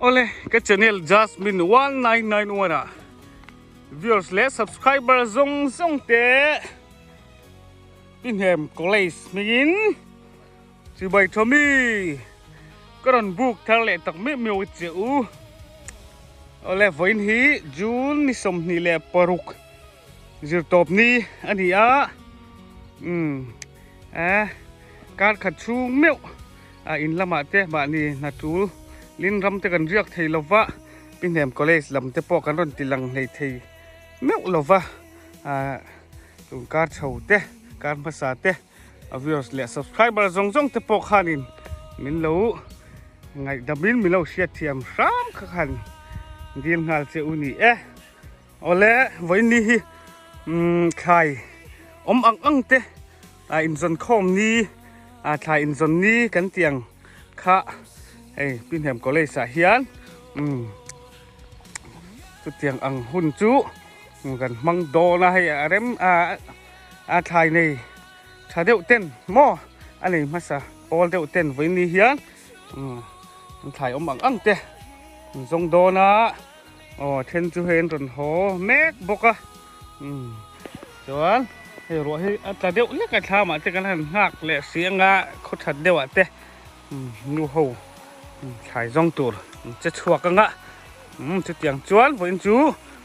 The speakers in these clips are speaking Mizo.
Awle ka channel Jasmine 1991 ah viewers leh subscriber zawng zawng te Pihnem College hmingin Chibai Thawmi ka rawn book thar leh tak meuh meuh che u. Awle vawiin hi June ni 26 zirtawp ni a ni a, umm eh kar khat chhung meuh a in lamah te mahni hna tul lin ram te kan riak thei lova Pihnem College lam te pawh kan rawn ti lang hlei thei meuh lova ah tun kar chho te kar hmasa te a viewers leh subscriber zawng zawng te pawh khanin min lo ngaihdamin min lo hriatthiam hram kha khan dil nghal che u ni e. Awle vawiin ni hi umm thlai awm ang ang te a inzawn khawm ni a thlai inzawn ni kan tih ang kha hei Pihnem College ah hian umm chutiang ang hun chu kan hmang dawn a hei a rem a a thlai nei tha deuh ten maw a nei hmasa pawl deuh ten vawiin ni hian umm an thlai awm ang ang te an zawng dawn a. Aw then chu hei an rawn haw mek bawk a umm chuan hei ruah hi a tla deuh lek a thlamah te kan han nghak leh si anga khaw that deuh ah te umm nu ho thlai zawng tur an che chhuak anga umm chutiang chuan vawiin chu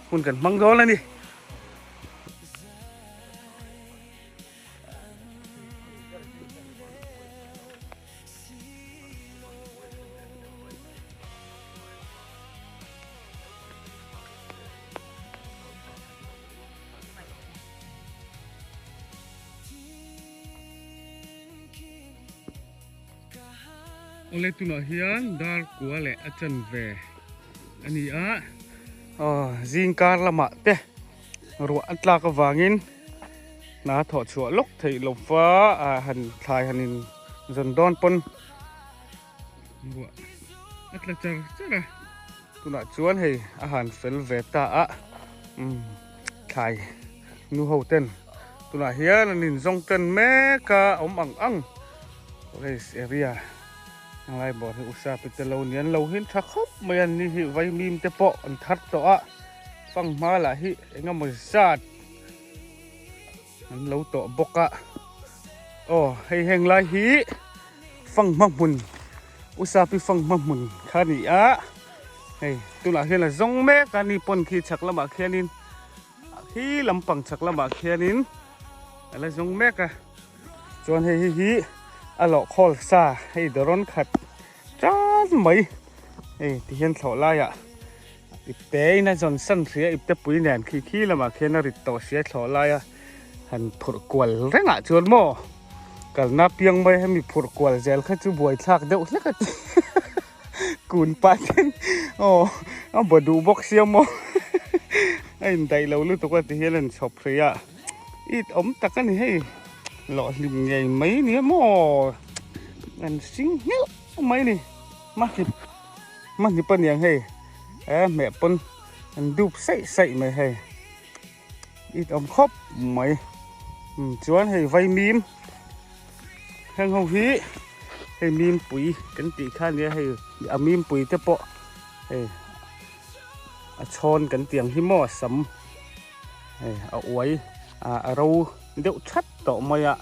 hun kan hmang dawn a ni. Awle tunah hian dar kua leh a chanve a ni a, aw zing kar lamah te ruah a tlak avangin hna thawh chhuah lawk theih lo va ah han thlai han in zawn dawn pawn ruah a tla char char a tunah chuan hei a han fel ve ta a umm thlai nu ho ten tunah hian an in zawng tan mek a awm ang ang college area a ngai bawr hi usa pi te lo ni an lo hin tha khawp mai a ni hi vaimim te pawh an thar tawh a. Fanghma lah hi eng emaw zat an lo tawh bawk a aw hei heng lai hi fanghma hmun usapi fanghma hmun kha a ni a hei tunah hian a zawng mek a ni pawn khi chhak lamah khianin khi lampang chhak lamah khianin a la zawng mek a chuan hei hi hi a lawh khawl sa hei dawrawn khat tan mai hei tihian thlawh laiah. Ipte in a zawn san hria ipte pui nen khi khi lamah khian a rit tawh sia thlawh laia han phurh kual rengah chuan maw kalna piang mai hemi phurh kual zel kha chu buaithlak deuh hlek a ti kun pah ten aw a baw duh bawk sia maw a indaih lo lutuk a ti hian an chhawp hrih a it awm tak a ni hei lawh hlim ngei mai nia maw an hring nghelh mai a ni mahni. Mahni pawh aniang hei eh hmeh pawn an dup saih saih mai hei it awm khawp mai umm chuan hei vaimim heng ho hi hei mimpui kan tih kha ania hei a mimpui te pawh hei a chhawn kan tih ang hi maw a sam hei a uai ah a ro deuh that tawh mai a.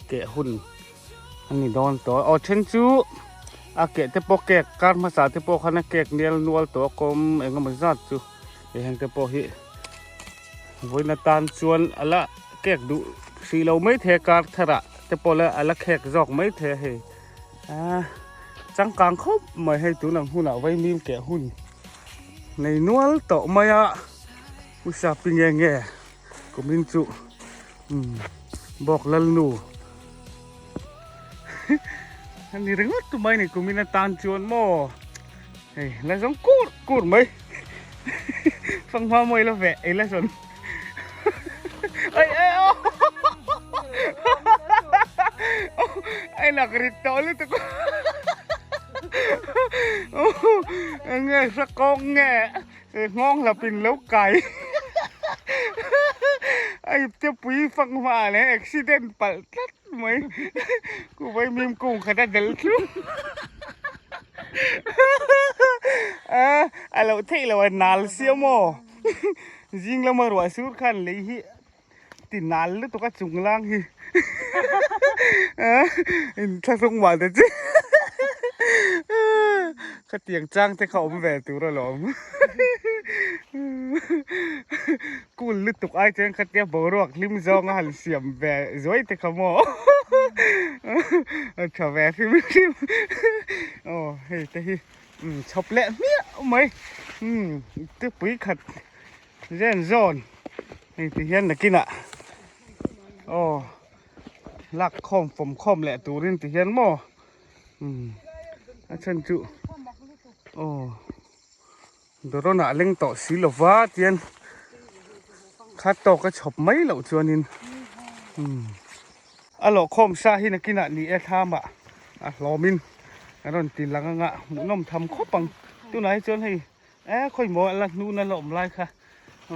Keh hun a ni dawn tawh aw then chu a keh te pawh cake kar hmasa te pawh khan a cake nel nual tawh a kawm eng emaw zat chu hei heng te pawh hi vawiin atan chuan a la cake duh hrih lo maithei a kar tharah te pawh la a la khek zawk maithei a hei ah changkang khawp mai hei tunang hunah vaimim keh hun nei nual tawh mai a usapi nge nge kumin chu. Umm bawk lalnu a ni ringawt tu mai ni kumin atan chuan maw hei la zawng kur kur mai fanghma mawi la veh ei la zawn ai ai aw ai lak rit tawh lutuk enge hra kawng nge Nghawng hlapin lo kai a ipte pui fak hma leh accident palh tlat mai ku vaimim kung khat a del thlum a. A loh theih loh a nal sia maw? Zing lama ruah sur khan lei hi ti nal lutuk a chung lang hi inthlahrung mah ta che khatiang chang te kha awm ve tur alawm cool lutuk ai chuan khatia boruak hlim zawng a han siam ve zuai te kha maw a tha ve hrim hrim aw hei te hi chhawp leh hmiah mai tupui khat Zen zawn hei ti hian nakinah aw lak khawm fawm khawm leh turin ti hian maw umm a chhan chu aw dawrawn ah leng tawh si lova tian kha tawk a chhawp mai loh chuanin umm a lawh khawm sa hi nakinah ni e thlam ah a hlawmin a rawn ti lang anga hmuhnawm tham khawp ang tunah hi chuan hei. E khawi maw a la hnuna la awm lai kha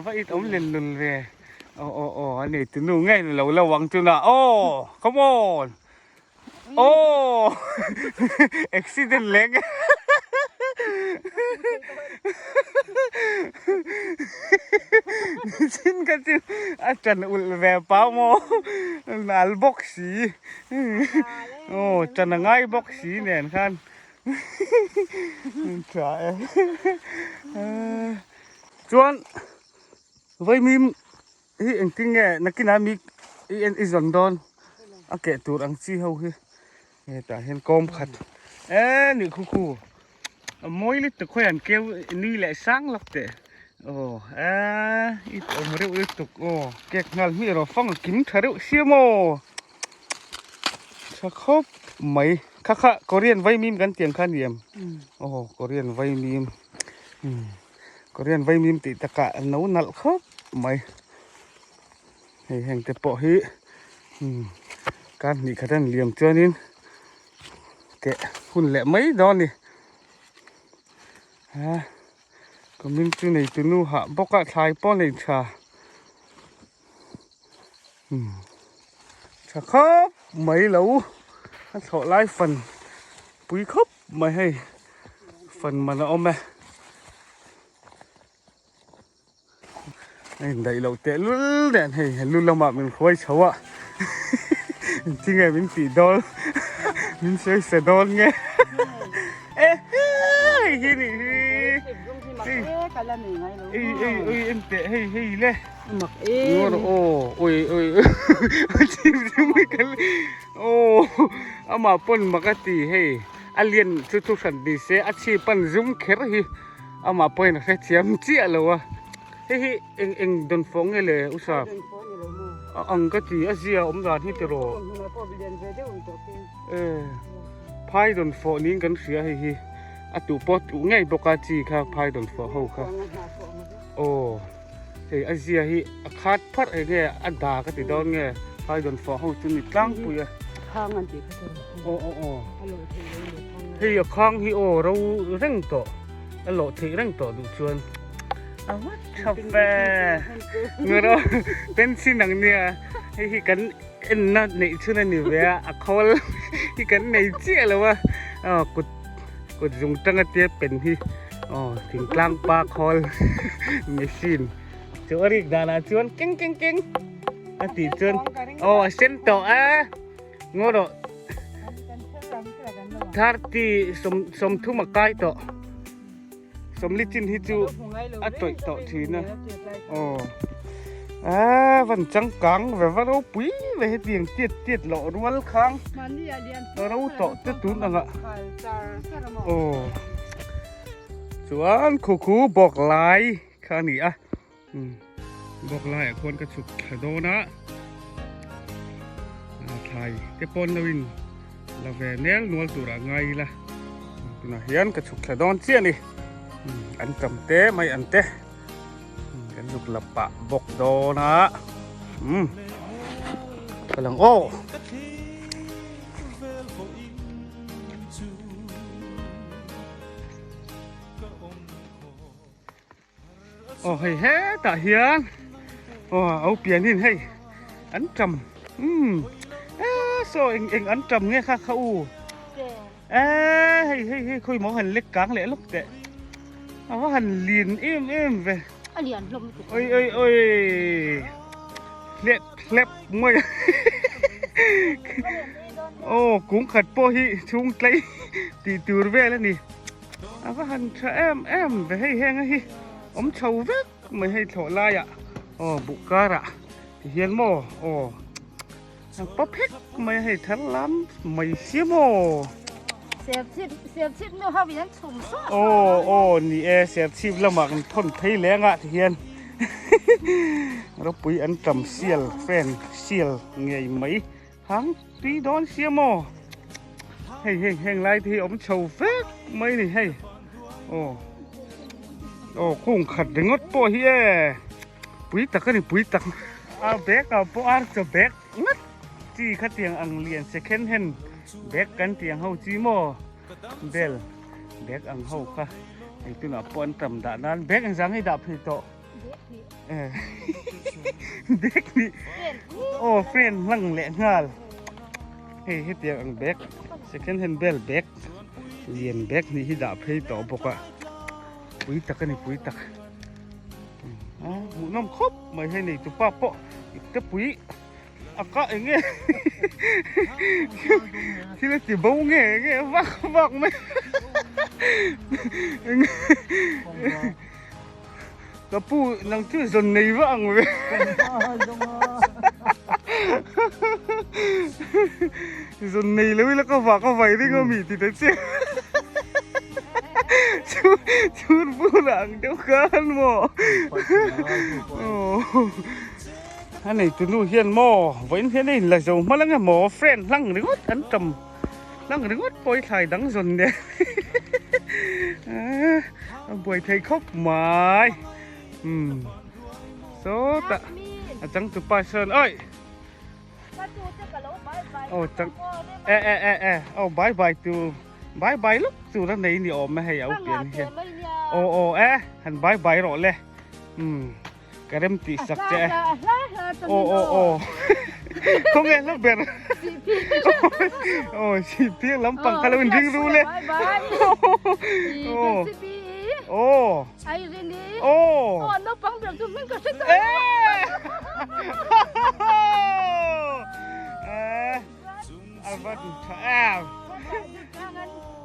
va it awm len lul ve aw aw aw a nei tunu ngei ni lo lo ang tuna aw come on aw accident leng chin ka chu a ṭan ulh ve pau maw nal bawk si aw ṭan a ngai bawk si nen khan. Tha e. Chuan vaimim hi engtin nge nakinah mi i en i zawn dawn a keh tur ang chi ho hi hetah hian kawm khat e nih khu khu a mawi lutuk khawi an keu nui leh sang lawk teh aw e i awm reuh lutuk aw kek nghal hmiah rawh fang a kim tha reuh sia maw. Tha khawp mai kha kha Korean vaimim kan tiang kha ni em aw Korean vaimim Korean vaimim tih takah a no nalh khawp mai hei heng te pawh hi kar hnih khat a liam chuanin keh hun leh mai dawn a ni a kumin chu neitu nu hah bawk a thlai pawh a nei tha. Tha khawp mai lo a thlawh lai fan pui khawp mai hei fan man a awm e a indaih loh teh lul nen hei lu lamah min hruai chho a tinge min tih dawn min sawi sa dawn nge e hei hi nih hi ei ei ei en teh hei hei le. Mak em. Aw ui ui chim chim mai kal aw amah pawn mak a ti hei a lian chu thu hran ni se a chhip an zum kher hi amah pawhin a hrethiam chiah lo a hei hi eng eng dawn fawh nge le u sap a ang ka ti a zia awm dan hi tiraw e phai dawn fawh niin kan hria hei hi a tuh pawh a tuh ngei bawk a chi kha phai dawn fawh ho kha aw. Hei a zia hi a khat pharh eng nge a da ka ti dawn nge phai dawn fawh ho chu ni tlangpui a. A khang an tih kha chu. Aw aw aw. A lawh theih lo le khang. Hei a khang hi aw ro reng tawh a lawh theih reng tawh duh chuan a va tha ve. Ngawr aw pencil ang nia hei hi kan enna neih chhun a ni ve a a khawl hi kan nei chiah lo a aw kut kut zung tanga tia pen hi. Aw thingtlang pa khawl machine chu a rik danah chuan keng keng keng a tih chuan aw a sen tawh a ngaw rawh 30 sawmthum a kai tawh sawmli chin hi chu a tawih tawh thin a aw a van changkang ve va ropui ve hetiang tiat tiat loh rual khang ro tawh te tun anga aw chuan khu khu bawk lai kha a ni a bawk laiah khuan ka chhuk thla dawn a thlai te pawn lo in la ve nel nual tur ah ngai ila tunah hian ka chhuk thla dawn chiah a ni an tam te mai an te kan zuk la pah bawk dawn a umm ka lang aw. Aw hei hetah hian aw au pianin hei an tam umm e saw eng eng an tam nge kha kha u e hei hei hei khawi maw han lek kang leh lawk teh. A va han lian em em ve. A lian hlawm lutuk. Oi oi oi. Hlep hlep mai. Aw kung khat pawh hi chhung tlei tih tur vel a ni. A va han tha em em ve hei heng a hi awm chho vek mai hei thlawh laiah aw buh karah ti hian maw aw a pa phek mai a hei thar lam mai sia maw. Serchhip serchhip nu ho in an chhum suah suah aw aw ni e serchhip lamah kan thawn phei leng ah ti hian ropui an tam sial friend sial ngei mai. Hang tui dawn sia maw? Hei hei heng lai te hi awm chho vek mai ni hei. Aw. Aw kung khat ringawt pawh hi e. Pui tak a ni pui tak. A bag ah pawh ar chaw bag ngat chi khatiang ang lian second hand bag kan tih ang ho chi maw? Bel bag ang ho kha hei tunah pawh an tam dah nan bag engzah nge dah phei tawh? Bag nih aw friend hlang leh nghal hei hetiang ang bag second hand bel bag lian bag nih hi dah phei tawh bawk a pui tak a ni pui tak a hmuhnawm khawp mai hei nei tupa pawh ipte pui a kah eng nge thil a ti bo nge nge vak vak mai Ka pu nang chu zawn nei vak ang ve. Zawn nei lo ila ka vak a vai ring a mi ti ta che. Chu chhur bur ang deuh khan maw. A nei tunu hian maw vawiin hian a inla zo hma lang emaw friend hlang ringawt an tam. Hlang ringawt pawh i thlai dang zawn nen a buai thei khawp mai umm sawtah a changtupa sawn awi aw chang e e e e aw bye bye tu bye bye lawk tur a nei ni awm e hei a upian hian aw aw e han bye bye rawh le umm. Ka rem tih sak che e. Aw aw aw. Khawnge hla ber. Aw sihphir lampang kha lo in ring ru le. Aw. Aw. Aw. Eh. A va tha em.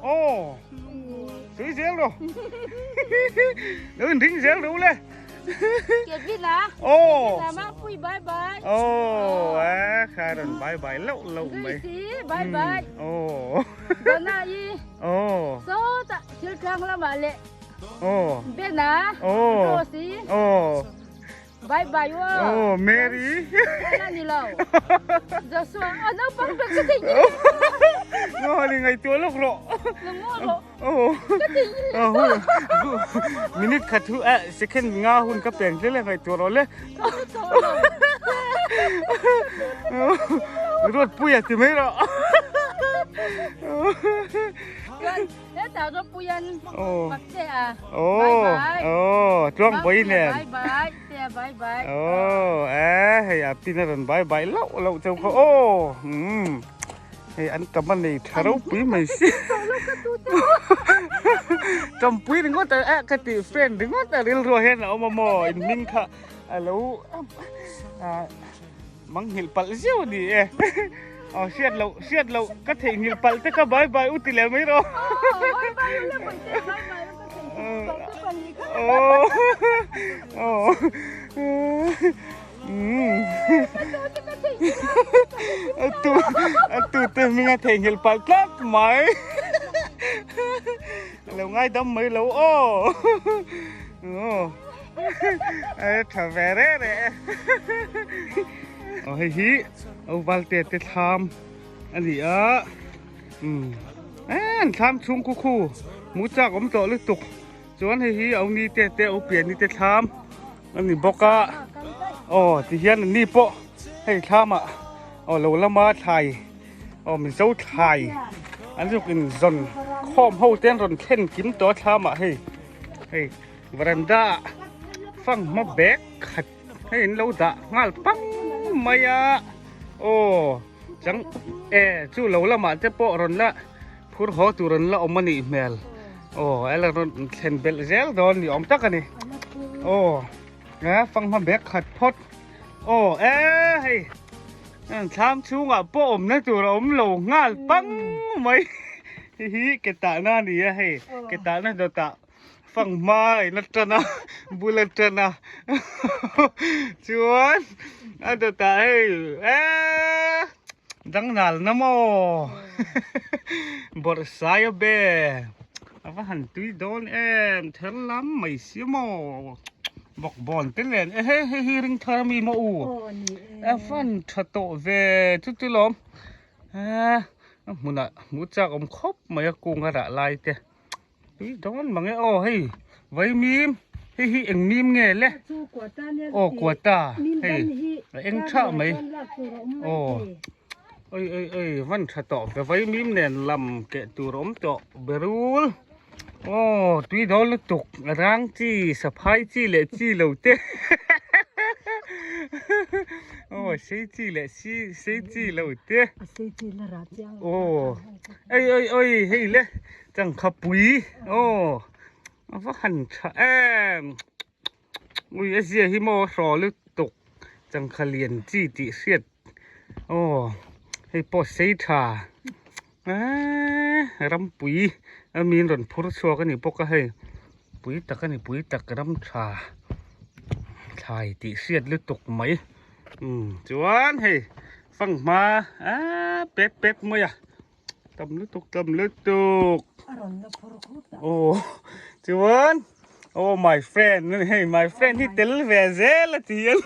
Aw. Tui zel ro. Lo in ring zel ro le. Kevin a. Aw. Kevin a ma pui bye bye. Aw, a kha ron bye bye lo lo mai. Si bye bye. Aw. Dona i. Aw. So ta thil tlang lama le. Aw. Bena. Aw. Rosie. Aw. Bye bye wo. Aw, Mary. Ana ni lo. Joshua, ano pang pe ka thei. Ngo ni ngai tu lok ro. Ngo ro. Aw. Aw minute khat hu a second nga hun ka peng hle le ngai tu ro le. Ruat puia ti mai ro. Hetah ropuian pak che a. Aw aw tluang boi nen. Bye bye te bye bye. Aw e hei a pin a rawn bye bye loh loh cheu kha aw umm hei an tam a nei tha ropui mai si. Tampui ringawt a eh ka tih friend ringawt a rilru ah hian a awm a maw in hming kha a lo ah Manghilh palh zeuh a ni e. Aw hriat loh hriat loh ka theihnghilh palh te kha bye bye u ti leh mai rawh. Bye bye u le pawih te bye bye u ka theihnghilh palh te pahnih kha. Aw aw umm. Ka theihnghilh A tu a tu te hming a theihnghilh palh tlat mai. A lo ngaidam mai lo aw. Aw. A tha ve re re e. Aw hei hi Ovalte te thlam a ni a. Umm an thlam chhung khu khu hmu chak awm tawh lutuk. Chuan hei hi Auni te te Opiani te thlam a ni bawk a. Aw tihian an ni pawh hei thlamah aw lo lama thlai aw Mizo thlai an zuk in zawn khawm ho te an rawn thlen kim tawh a thlamah hei hei. Veranda ah fanghma bag khat hei an lo dah nghal pang mai a aw chang e chu lo lamah te pawh rawn la phur haw tur an la awm a nih hmel. Aw a la rawn thlen belh zel dawn ni awm tak a ni. Aw a fanghma bag khat phawt. Aw e hei thlam chhungah pawh awmna tur a awm lo nghal pang mai. Hei hi ke tahna a ni a hei ke tahna dawtah fanghma in a tan a bul a tan a chuan a dawtah hei e dangnal na maw bawrhsai a be a va han tui dawn em ther lam mai si maw bawkbawn te nen e hei hei hi ring thar ami maw u a van tha tawh ve chu chu lawm a hmunah hmuh chak awm khawp mai a kung a rah lai te. Tui dawn mang e aw hei vaimim hei hi eng mim nge le aw kuata hei a eng tha mai aw oi oi oi van tha tawh ve vaimim nen lam keh tur awm tawh berul aw tui dawn lutuk a rang chi saphai chi leh chi lo te aw sei chi leh si sei chi lo te aw oi oi oi hei le Changkha pui aw a va han tha em ui a zia hi maw hraw lutuk changkha lian chi tih hriat aw hei pawh sei tha eee rampui a miin rawn phur chhuak a ni bawk a hei pui tak a ni pui tak ram tha thlai tih hriat lutuk mai umm chuan hei fanghma aaa pep pep mai a. Tam lutuk tam lutuk. A rawn la phur khut a. Oh, chuan oh my friend hei my friend hi tel ve zel a ti hian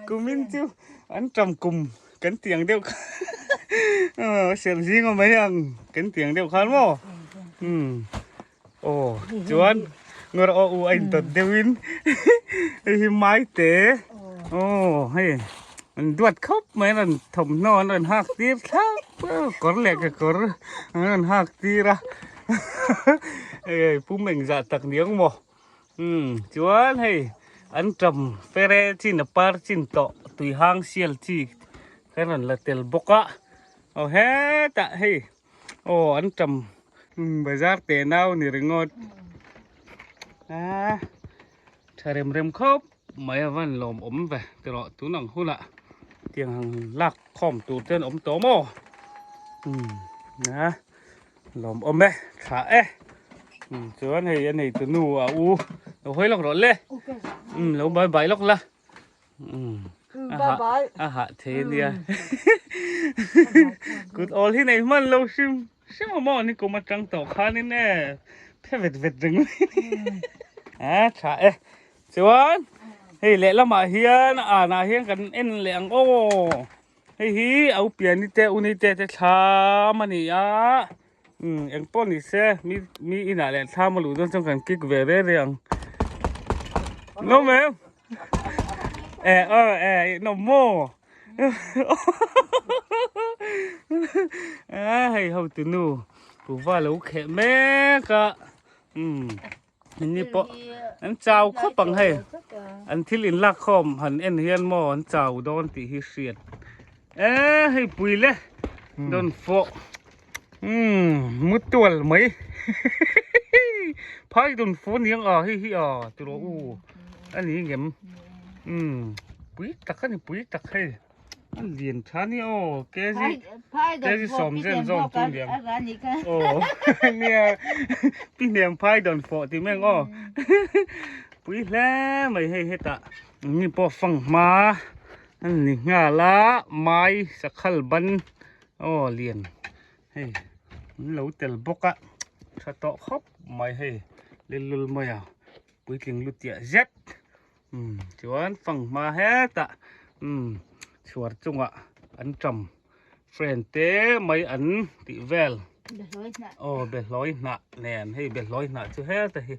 kumin chu an tam kum kan tiang deuh kha oh sel zing awm mai ang kan tiang deuh khan maw um oh chuan ngawr aw u a in dawt deuhin hei hi mai te oh hei an duat khawp mai an rawn thawmhnaw an rawn hak tir thlap kawr leh ka kawr an rawn hak tir a hei pum engzah tak ni ang maw um chuan hei an tam fere chin a par chin tawh tui hang sial chi kan rawn la tel bawk a aw hetah hei. Aw an tam bazar te nau ni ringawt a tha rem rem khawp mai a van lawm awm ve tiraw tun ang hunah tiang ang lak khawm tur te an awm tawh maw um a lawm awm e tha e um chuan hei a nei tu nu a u lo hawi lawk rawh le um lo bye bye lawk la. A hah thei a nia. Kut awl hi nei hman lo hrim hrim a maw ni kum atang tawh khanin e phe vet vet reng mai a tha e. Chuan hei lehlamah hian a anah hian kan en leh ang aw. Hei hi au piani te uni te te thlam a ni a. Eng pawh ni se mi mi inah leh thlam a luh dawn chuan kan kick ve reng reng ang. No ma'am. E aw e no maw. A hei ho tu nu kuhva lo kheh mek a. Umm ni pawh an chau khawp ang hei. An thil in lak khawm han en hian maw an chau dawn tih hi hriat. E hei pui le dawn fawh. Umm mutual mai phai dun fu niang a hei hi a tiraw u a ni ngem umm pui tak a ni pui tak hei a lian tha ni aw kg kg sawm zen zawm chu niang aw nia pi hniam phai dawn fawh tih mai ang aw pui hle mai hei hetah ni pawh fanghma a ni nghal a mai sakhal ban. Aw lian hei an lo tel bawk a tha tawh khawp mai hei lilul mai a puitling lu tiah zet umm chuan fanghma hetah umm chhuar chungah an tam friend te mai an tih vel aw behlawi hnah nen hei behlawi hnah chu heta hi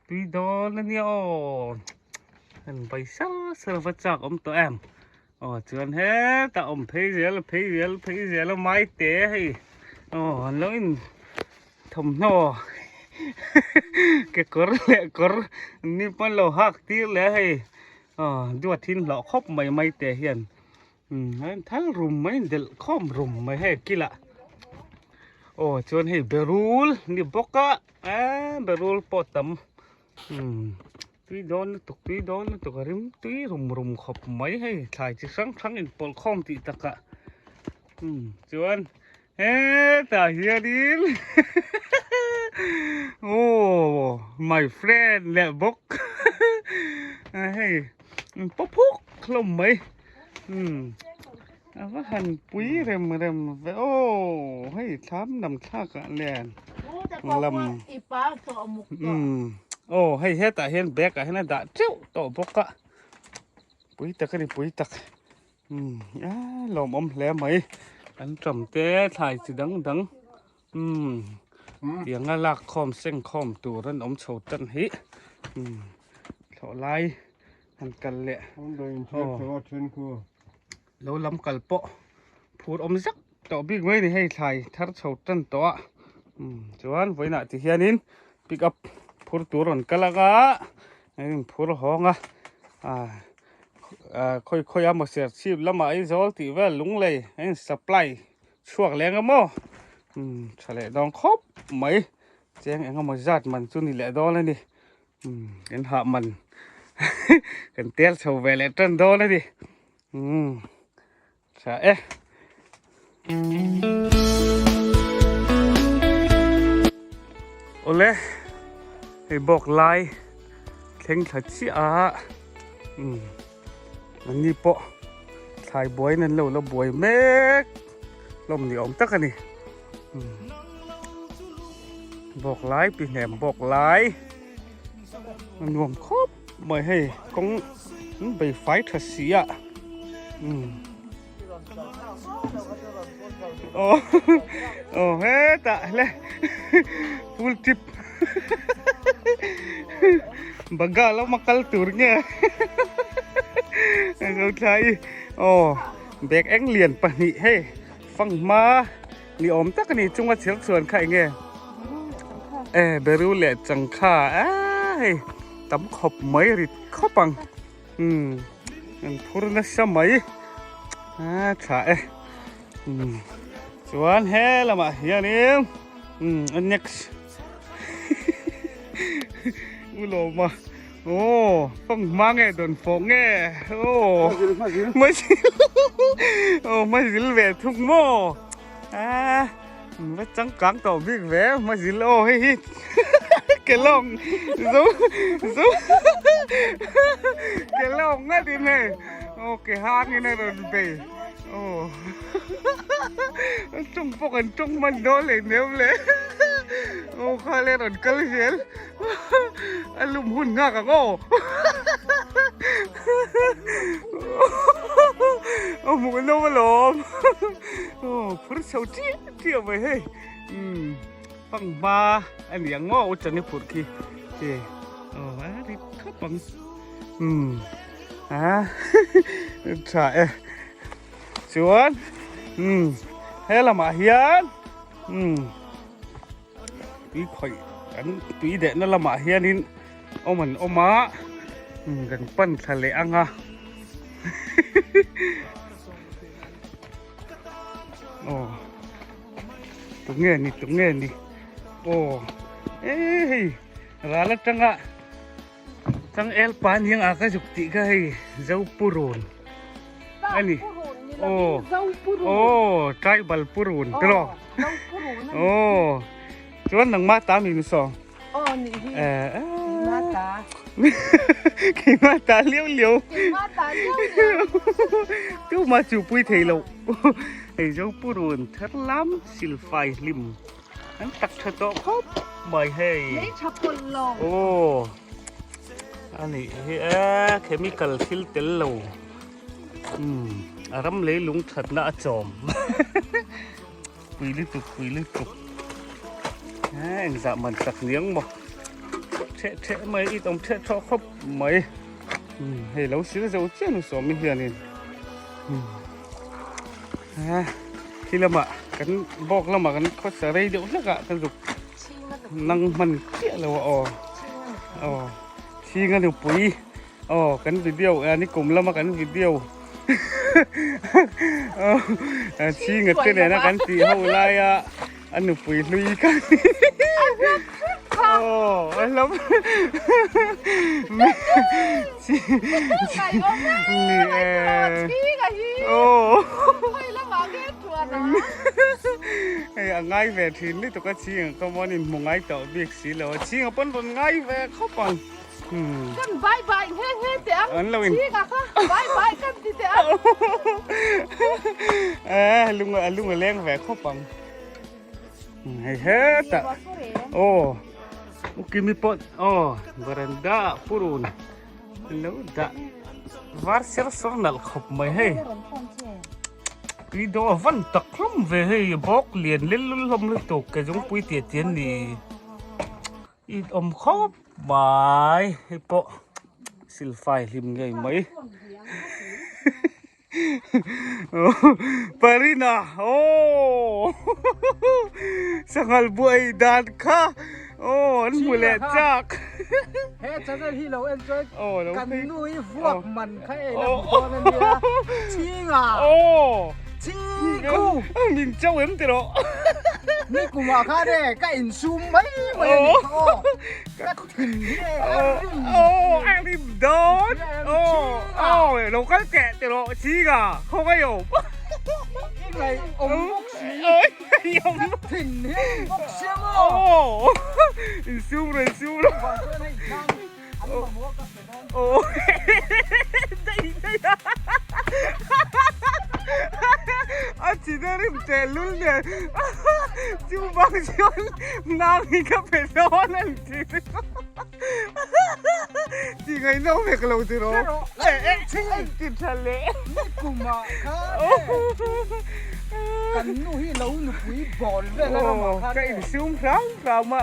tui dawn ania aw an bai sar sar va chak awm tawh em. Aw chuan hetah awm phei zel a phei zel phei zel a mai te hei aw an lo in thawmhnaw kekawr leh kawr an ni pawn lo hak tir leh a hei aw duat hi an hlawh khawp mai mai te hian umm a in thal rum mai a in delh khawm rum mai hei a kilah. Aw chuan hei berul ni bawk a eee berul pawh tam umm tui dawn lutuk tui dawn lutuk a rim tui rum rum khawp mai hei thlai chi hrang hrang inpawlh khawm tih takah umm chuan hetah hianin aw my friend leh bawk hei pawp huk hlawm mai umm. A va han pui rem rem ve aw hei thlam lam thlak ah len lam umm aw hei hetah hian bag ah hian a dah teuh tawh bawk a pui tak a ni pui tak umm a lawmawm hle mai an tam te thlai chi dang dang umm tianga lak khawm seng khawm tur an awm chho tan hi umm thlawh lai Han kal leh aw lo lam kal pawh phur awm zak tawh bik mai a ni hei thlai thar chho tan tawh a umm chuan vawiinah ti hianin pick up phur tur rawn kal ang a in phur hawng a ah khawi khawi a maw serchhip lamah Aizawl tih vel Lunglei a in supply chhuak leng a maw umm tha leh dawn khawp mai cheng eng emaw zat man chu ni leh dawn a ni. Kan hah man kan tel chho ve leh tan dawn a ni tha e. Awle hei bawk lai thleng thla chiah a an ni pawh thlai buaiin an lo la buai mek hlawm ni awm tak a ni. Bawk lai pi hnem bawk lai a nuam khawp mai hei kawng an bei fai tha si a aw aw hetah le full trip baga lama kal tur nge lo thlai aw bag eng lian pahnih hei. Fanghma ni awm tak a ni chunga chhir chhuan kha enge e beru leh changkha a hei tam khawp mai rit khawp ang umm an phur nasa mai a tha e umm chuan he lamah hianin umm next u lawma Aw fanghma nge dawn fawh nge aw hmazil aw hmazil ve thung maw a va changkang tawh bik ve hmazil aw hei hi kelawng zo zo kelawng ngat in hei aw ke hang in a rawn bei aw tawng pawh kan tawng hman dawn leh nem le aw kha le rawn kal zel. A lum hun nghak ang aw. A hmuh no alawm. Aw phur chho chiah chiah mai hei. Umm fanghma a ni ang aw uchang i phurh khi. Che aw a ri khawp ang. Umm a tha e. Chuan umm he lamah hian umm. Tui khawih kan tui dehna lamah hianin awm an awm a kan pan thla leh ang a aw tunge ni tunge ni aw e hei ral atanga changel pa aniang a ka zuk tih kha hei Zopurun a ni aw aw tribal purun tiraw aw chuan nangma ta mi ni saw keimah ta liau liau tuma chu pui thei lo hei Zopurun thar lam silfai hlim An tak tha tawh khawp mai hei. Lei tha pawlh lo. Aw. A nih hi e chemical thil tel lo. Umm a ram leilung thatna a chawm. Pui lutuk pui lutuk. E engzah man tak niang maw. Theh theh mai it awm theh thawh khawp mai. Umm hei lo sil zo chiah nu sawmi hianin. Umm. A khi lamah kan bawk lamah kan khawsa rei deuh hlek ah ka zuk nang hman chiah lo a aw aw chhinga nupui aw kan video a ni kum lama kan video chhinga te nena kan tih ho laia. A nupui hlui kha. Aw a hlap Ni e. Aw. Hei a ngai ve thin lutuk a chhing ka mawn in hmu ngai tawh bik si lo a chhing a pawn rawn ngai ve khawp ang. Kan bye bye nghe nghe teh ang. An lo in. Chhing a kha bye bye kan ti teh ang. Eh lung a lung a leng ve khawp ang. Hei hetah aw ukimi pawh aw veranda ah purun lo dah var ser sawr nalh khawp mai hei tui daw a van tak hlawm ve hei bawk lian lel lul hlawm lutuk ke zungpui tiah tian ni i awm khawp mai hei pawh silfai hlim ngei mai. Parina aw sanghal buai dan kha aw an hmu leh chak he channel hi lo en chuan kan nu hi vuak man kha ei la hmu dawn a nia chhinga aw chhingku min chau em ti rawh ni kumah khan e ka insum mai mai a ni kha aw ka Aw a rim dawn aw aw lo kal teh ti rawh chhinga khawngaih awm I awm bawk si I awm thin hi awm bawk si a maw aw insum rawh insum rawh aw daih daih a chin a rim teh lul nen chu bang chuan nang hi ka pe dawn a ni ti ngaihno vek lo ti rawh eh eh ti tha leh ni kumah khan kan nu hi lo nupui bawl vel a ramah khan ka insum hram hram a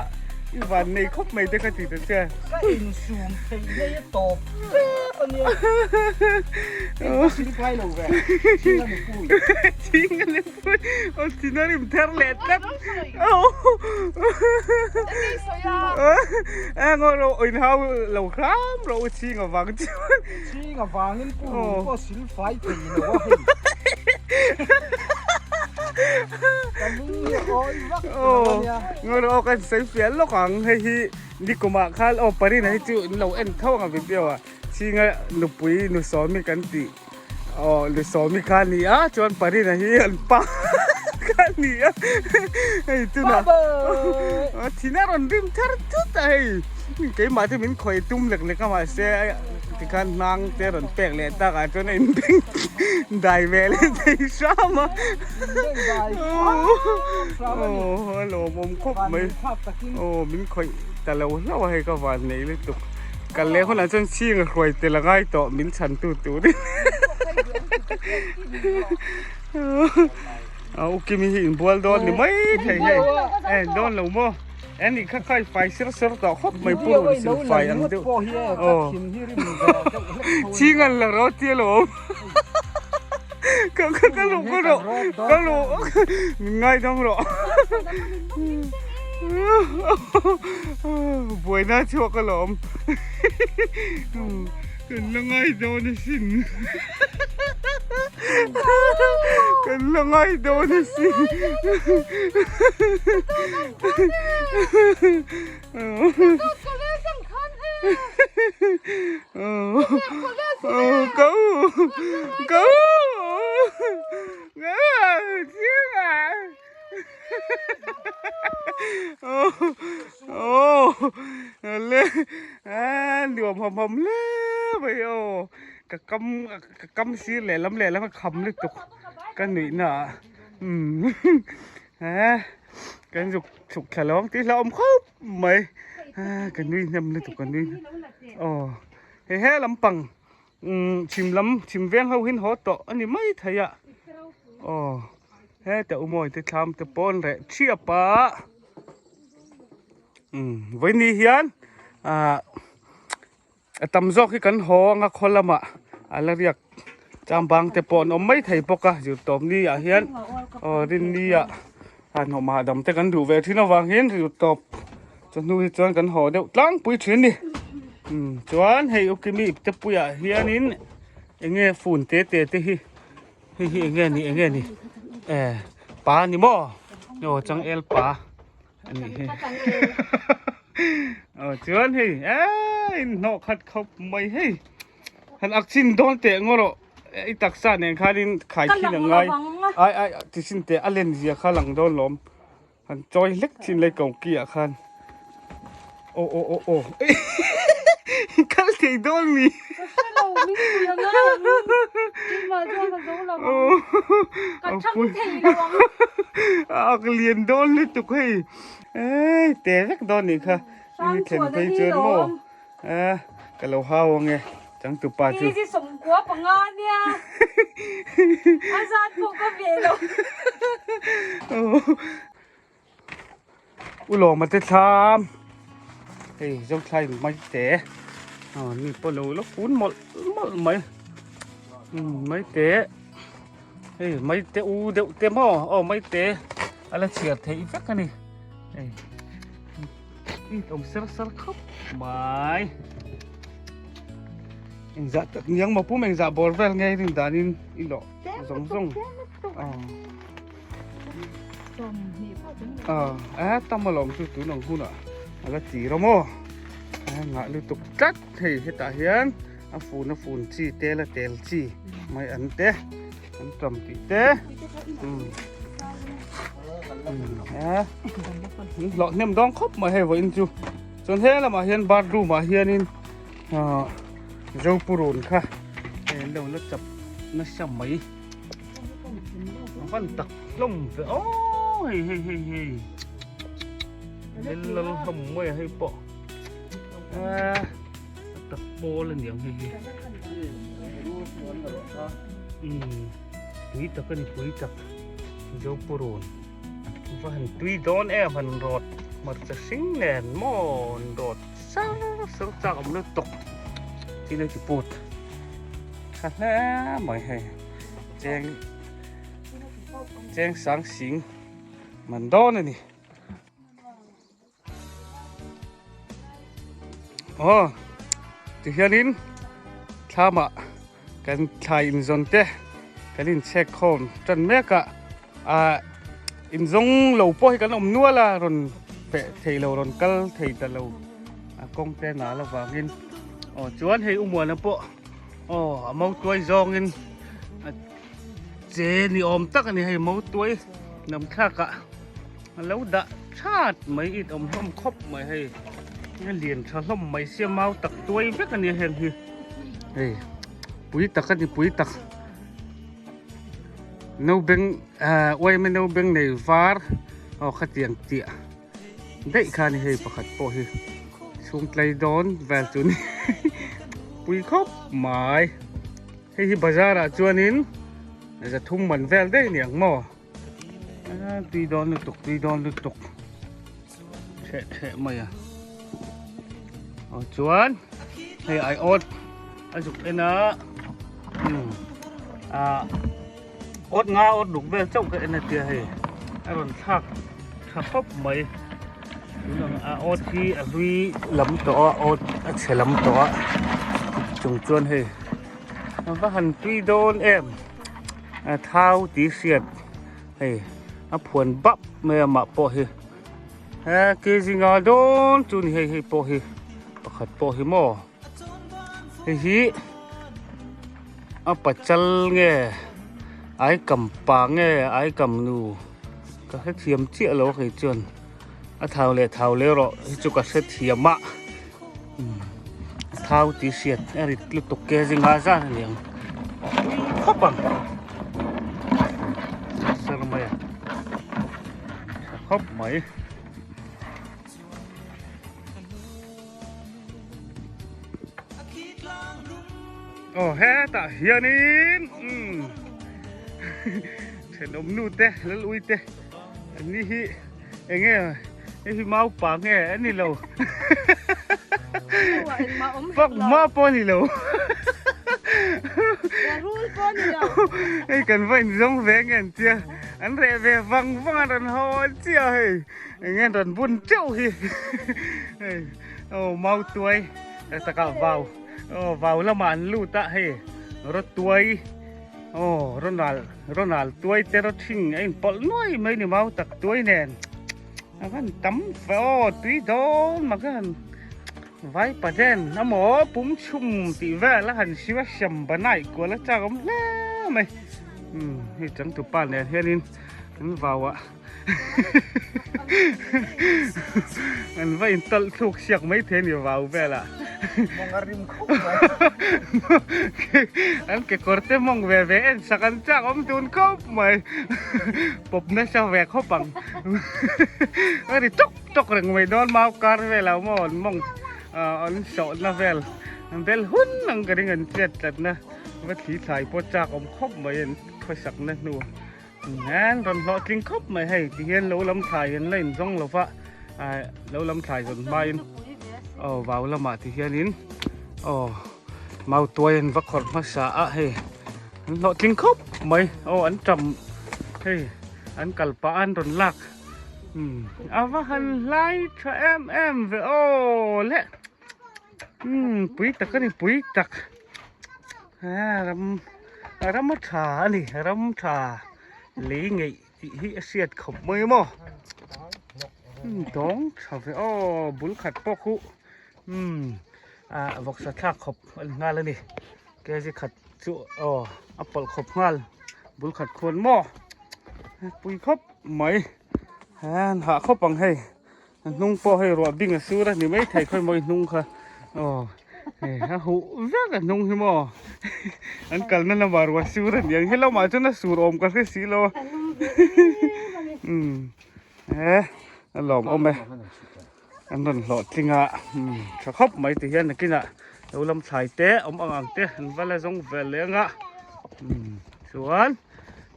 i van nei khawp mai te ka ti ta che ka insum thei nei a tawp tep a nia ka silpai lo ve chhing a nupui chhing a nupui aw chin a rim ther leh tlat Engaw ro in hau lo hram ro u chhing avang chuan chhing avangin pu pawh silfai thei lo a hei ka lung hi a awi vak lo a nia ngaw ro kan sawi fiah lawk ang hei hi nikumah khan aw parina hi chu in lo en tho ang a video ah chhinga nupui nu sawmi kan tih Aw Lusawmi kha a ni a chuan Parina hi an pa kha a ni a hei tunah thin a rawn rim thar thut a hei keimah te min khawih tum lek lek a mahse tikhan hnang te rawn pek leh tak ah chuan a inbeng dai ve leh thei hram a aw a lawmawm khawp mai aw min khawih ta lo hlauh a hei ka van nei lutuk. Kal leh hunah chuan chhing a hruai tel a ngai tawh min chhan tu turin a ukimi hi inbual dawn ni mai thei hei e dawn lo maw e nih kha kha i fai ser ser tawh khawp mai pu rawn sil fai ang deuh aw chhing an la rawt tia lo awm ka ka ka luh ka luh ka luh min ngaidam rawh. Buaina chhuak alawm kan la ngai dawn asin kan la ngai dawn asin Go go Aw le nuam hawm hawm hle mai aw ka kam ka kam sir lehlam lehlam a kham lutuk ka nuih na ah umm kan zuk chhuk thla lo ang tih hlauhawm khawp mai ka nui hnem lutuk ka nui aw hei he lampang umm chhim lam chhim veng ho hin haw tawh a ni mai thei a aw heta umawi te thlam te pawh an reh thiap a umm vawiin hian ah a tam zawk hi kan haw anga khaw lamah a la riak chambang te pawh an awm mai thei bawk a zirtawp ni ah hian aw rinni ah han hnawh hahdam te kan duh ve thin avang hian zirtawp chawhnu hi chuan kan haw deuh tlangpui thin a ni umm chuan hei ukimi ipte puiah hianin eng nge phone te te te hi hei hi eng nge ni eng nge ni eh pa a ni maw. Aw changel pa anih hi. Aw chuan hei eee in hnawh khat khawp mai hei. Han ak chin dawn teh ngaw rawh i taksa nen khanin khai khin a ngai. Ai ai ti chin teh a len zia kha lang dawn lawm. Han chawi hlek thin lai ko ki ah khan. Aw aw aw aw. Kal thei dawn mi. Ka hre lo min pui a ngai ang. Keimah chuan ka zo lo ang. Ka thang thei lo ang. A ak lian dawn lutuk hei. Ei te vek dawn nih kha. Hrang chhuah na hi lawm. A ka lo hau ange changtupa chu. Kg 15 nia. A zat pawh ka ve lo. U lawma te thlam. Hei zothlai mai te. Aw ni pawh lo la fun mawlh mawlh mai. Mai te. Hei mai te u deuh te maw. Aw mai te a la chhiar theih vek a ni. Hei. I awm ser ser khawp mai. Engzah tak niang maw pum engzah bawr vel nge rin danin i lawh zawng zawng. A tam alawm chu tun ang hunah a la ti rawh maw. A ngah lutuk tlat hei hetah hian a fun a fun chi tel a tel chi mai an te an tam tih te. Hlawh hnem dawng khawp mai hei vawiin chu chuan he lamah hian bathroom ah hianin zopurun kha hei an lo la chap nasa mai a van tak hlawm ve aw hei hei hei hei lel lal hlawm mai a hei pawh a tak pawl a niang hei hi pui tak a ni pui tak. Zopurun va han tui dawn em han rawt hmarcha hring nen maw an rawt sar sar chak awm lutuk tin a ti put tha hle mai hei cheng cheng sang sing man dawn a ni. Aw tihianin thlamah kan thlai inzawn te kan inchhek khawm tan mek a ah inzawng lo pawh hi kan awm nual a rawn feh thei lo rawn kal thei ta lo a kawng te nal avangin aw chuan hei umuana pawh aw a mautuai zawngin a che ni awm tak a ni hei mautuai lam thlakah. A lo dah that mai it awm hlawm khawp mai hei a lian tha hlawm mai sia mau tak tuai vek a nia heng hi hei pui tak a ni pui tak no beng ah uaima no beng nei var aw khatiang tiah daih kha a ni hei pakhat pawh hi chhung tlai dawn vel chu ni pui khawp mai hei hi bazar ah chuanin zathum man vel daih a ni ang maw. Tui dawn lutuk tui dawn lutuk theh theh mai a aw chuan hei ai awt a zuk en a a awt nga awt ruk vel chauh ka en a tia hei a rawn thlak tha khawp mai tunang a awt hi a hlui lam tawh a awt a chhe lam tawh a chung chuan hei a va han tui dawn em. A thau tih hriat hei a phuan bap mai a mah pawh hi he kg nga dawn chu ni hei hei pawh hi pakhat pawh hi maw hei hi a pachal nge ai kam pa nge ai kam nu ka hrethiam chiah lo a kei chuan a thau leh thau leh erawh hi chu ka hrethiam a Thau tih hriat a rit lutuk kg nga zat a ni ang tui khawp ang ser mai a tha khawp mai aw hetah hianin umm thenawm nu te lalui te an ni hi. Enge hei hi mau pa nge a ni lo. Pak ma pawh a ni lo. Rul pawh a ni lo. Hei kan va inzawng ve nge an tia. An reh ve vang vang an rawn haw an tia hei. Enge an rawn bun teuh hi. Hei aw mau tuai tak takah vau. Aw vau lamah an lut a hei rawtuai. Aw Ronald Ronald tuai te rawt hring a inpawlh nuai mai ni mau tak tuai nen a van tam ve aw tui dawn mak a han vai paden amaw pum chhum tih vel a han siu a siam banai kual a chak awm hle mai umm hei changtupa nen hianin an vau ah An va intawlh thluk siak mai thei a ni vau velah. Mawng a rim khawp mai. An kekawr te mawng ve ve en sak an chak awm dun khawp mai. Pawp nasa ve khawp ang. A ri tawk tawk reng mai dawn mau kar velah maw an mawng an sawhna vel an bel hun ang ka ring an chet tlatna va thli thlai pawh chak awm khawp mai an khawsakna hnu. Hian rawn hlawhtling khawp mai hei ti hian lo lam thlai an la inzawng lo va ah lo lam thlai zawn hmain aw vau lamah ti hianin aw mautuai an va khawrh hmasa a hei an hlawhtling khawp mai aw an tam hei an kal pah a an rawn lak umm a va han hlai tha em em ve aw le umm pui tak a ni pui tak. Ram ram a tha a ni ram tha lei ngeih tih hi a hriat khawp mai maw dawng tha ve aw bul khat pawh khu umm ah vawksa thlak khawp a ni nghal a ni kg khat chu aw a pawlh khawp nghal bul khat khuan maw pui khawp mai an hah khawp ang hei. A hnung pawh hei ruah bing a sur a ni maithei khawi maw i hnung kha aw hei a huh vek a hnung hi maw an kalna lamah ruah sur a ni ang he lamah chuan a sur awm ka hre si lo a umm e a lawm awm e an rawn hlawh tling a umm tha khawp mai ti hian nakinah lo lam thlai te awm ang ang te an va la zawng ve leh ang a umm chuan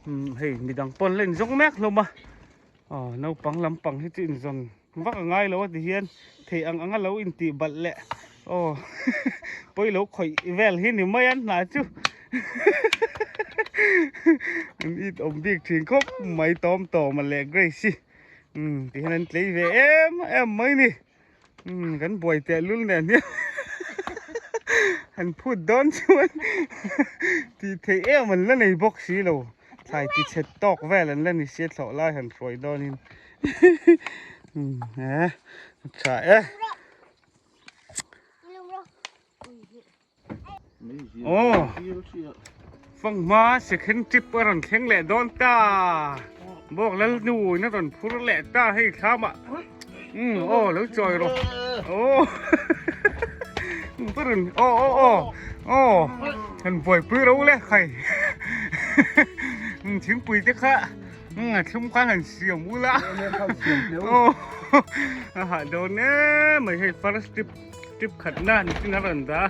umm hei midang pawn la inzawng mek hlawm a. Aw naupang lampang hi chu inzawn vak a ngai lo a ti hian thei ang anga lo intih balh leh aw pawi lo khawih vel hi ni mai a hna chu an it awm bik thin khawp mai tawm tawm a leh Grace hi umm ti hian an tlei ve em em mai ni umm kan buai teh lul nen hian han phut dawn chuan tih theih em an la nei bawk si lo. Thlai ti chhe tawk vel an la ni sia thlawh lai han hruai dawnin e tha e aw fanghma second trip a rawn thleng leh dawn ta bawk lal nu in a rawn phur leh ta hei thlamah um aw lo chawi rawh aw ka rawn aw aw aw aw han buaipui ro le khai thingpui te kha a thlum khan han siam ula aw a hah dawn em mai hei first trip trip khat na ni chin a rawn dah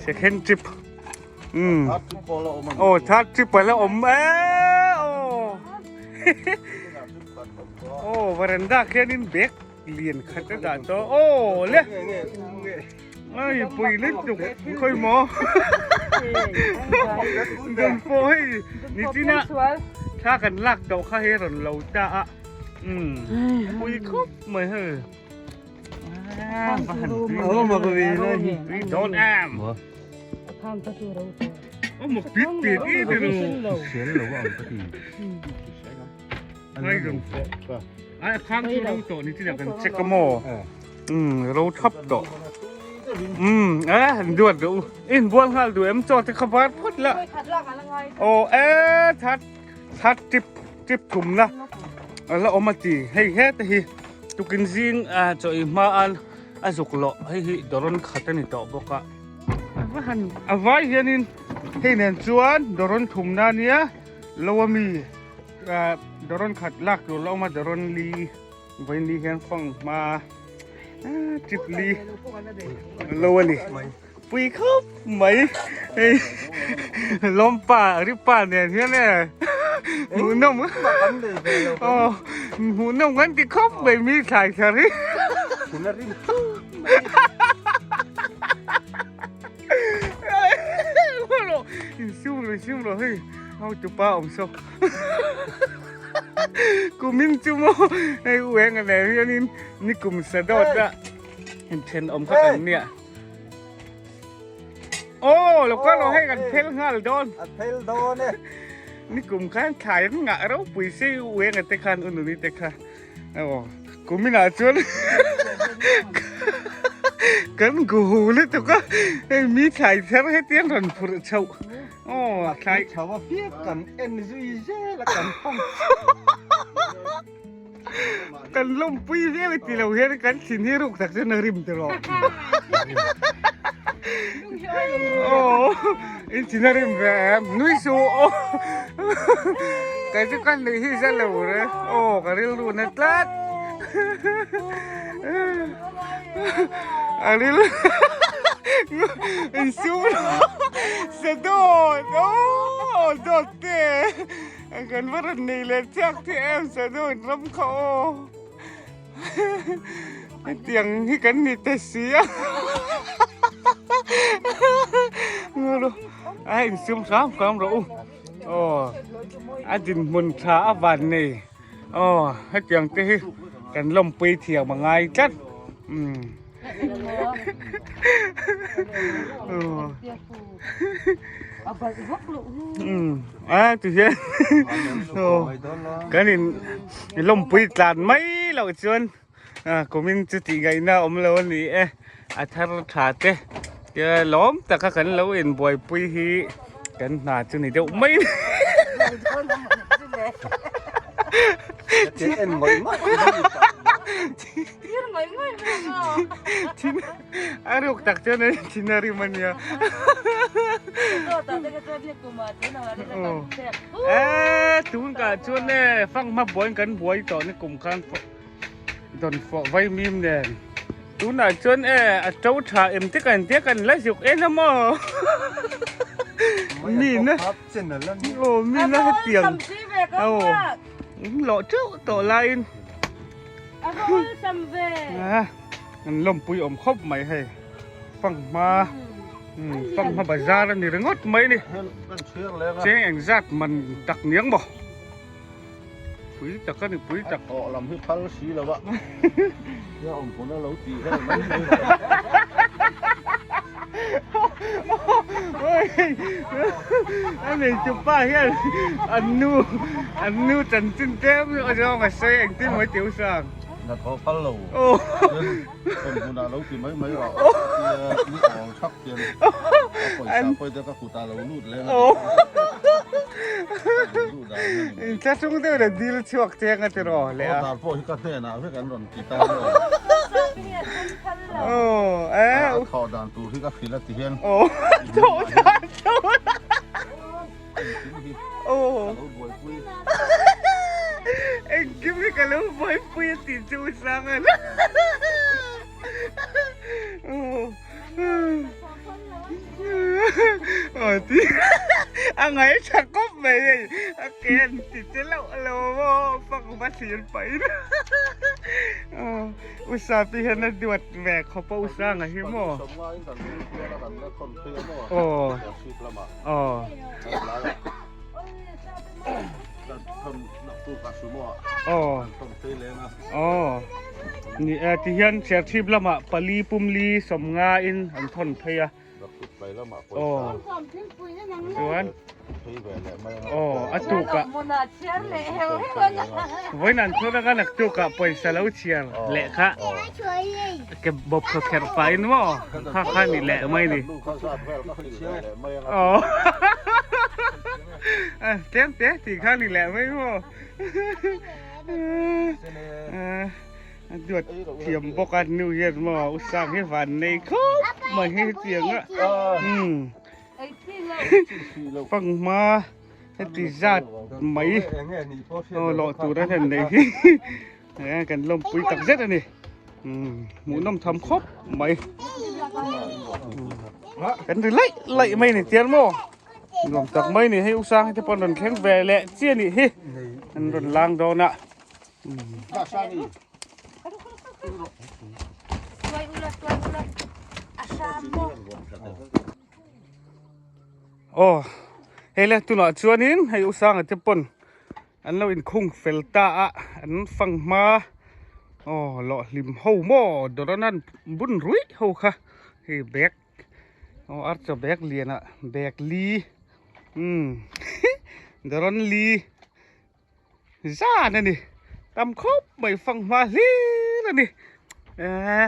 second trip um aw third trip a la awm e aw Aw veranda khianin bag lian khat a dah tawh aw le ai pui lutuk khawi maw dawn pawh hei nichina thla kan lak tawh kha hei rawn lo ta a umm pui khawp mai hei tui dawn em aw mak pit pit i ti ru. Ai khang chu ro tawh ni chiah kan check a maw um ro thap tawh um e an duat duh in bual nghal duh em chaw te kha var phawt la aw e that that tip tip thum na ala awm a ti hei he te hi tukin zing a chaw i hma an a zuk loh hei hi dawrawn khat a ni tawh bawk a a han a vai hianin hei nen chuan dawrawn thum na nia lo ami Dawrawn khat lak tur la awm a dawrawn li vawiin li hian fang hma trip li lo a ni pui khawp mai hei lawmpa ripa nen hian e hmuhnawm aw hmuhnawm kan ti khawp mai mi thlai thar hi Insum rawh insum rawh hei ho tupa awm saw kumin chu maw hei u eng a nen hianin nikum sa dawt a inthen awm kha kan nia. Aw lo kal rawh hei kan phel nghal dawn. A phel dawn e. Nikum khan thlai an ngah ropui si u enga te khan u nuni te kha. Aw kuminah chuan kan gu hu lutuk a hei mi thlai thar hetiang rawn phurh chhoh. Aw thlai. Chho a piak kan en zui zel a kan fan. Kan lawmpui viau i ti lo hian kan thin hi ruk tak chuan a rim ta rawh. Aw in thin a rim ve em nui suh aw kei chu ka nuih hi za lo re aw ka rilru na tlat a ril in sum sa dawt aw dawt te. Kan va rawn nei leh chiak che em Sano in ram kha aw. Hetiang hi kan ni ta si a. Nguru a insum hram hram rawh u. Aw a dinhmun tha a van nei. Aw hetiang te hi kan lawmpui thiam a ngai tlat. Umm. A ti hian kan in lawmpui tlan mai loh chuan kumin chu tih ngaihna a awm lo a ni e a thar tha te lawm taka kan lo inbuaipui hi kan hna chu ni deuh mai A ruk tak chuan an thin a rim a nia. Eee tun kah chuan e fanghma buaiin kan buai tawh ni kum khan dawn fawh vaimim nen tunah chuan e a to tha em te kan tia kan la zuk en a maw mi na aw mi na hetiang aw lawh teuh tawh laiin An lawmpui awm khawp mai hei fanghma fanghma bazar a ni ringawt mai ni cheng engzat man tak niang maw pui tak a ni pui tak aw lam hi phal si lo a nia awm hmun a lo tih vel mai mai A nei chu pa hian an nu an nu chanchin tlem zawk zawng a sawi engtin maw i ti usang. Na thaw phal lo. Awm hmunah lo ti mai mai rawh. Ni awl thak hian a pawisa pawi te ka kutah lo lut leng a ni. In thlahrung deuh leh dil chhuak cheng a ti rawh leh a. Dar pawh hi ka hnenah vek an rawn ti ta. A thawh dan tur hi ka hrilh a ti hian. Thawh dan tur. Engkim hi ka lo buaipui a tih chu u sang a Aw ti a ngai tha kawp mai hei a ke an ti che loh lo maw fak va thlir pahin u sapi hian a duat ve khawp a u sanga hi maw aw. Aw. Aw. Aw. Ni e ti hian Serchhip lamah pali pumli sawmnga in an thawn phei a. Aw. Chuan Aw a tukah vawiin an thun anga naktukah pawisa lo chhiar leh kha ke bawp kha kherh pahin maw kha kha ni leh mai ni. Aw tlem te tih kha ni leh mai maw a duat thiam bawk a nu hian maw u sang hi van nei khawp mai hi hetiang a fanghma heti zat mai aw lawh tur a hlen nei hi. He kan lawmpui tak zet a ni. Hmuhnawm tham khawp mai. Kan ri laih laih mai ni tial maw. Nuam tak mai ni hei usang te pawh rawn thleng ve leh chi a nih hi. An rawn lang dawn a. Aw hei le tunah chuanin hei usanga te pawn An lo inkhung fel ta a, an fang hma aw lawh hlim ho maw dawrana an bun ruih ho kha hei bag Aw archaw bag lianah bag li umm dawrawn li zan a ni tam khawp mai fanghma hlir a ni eee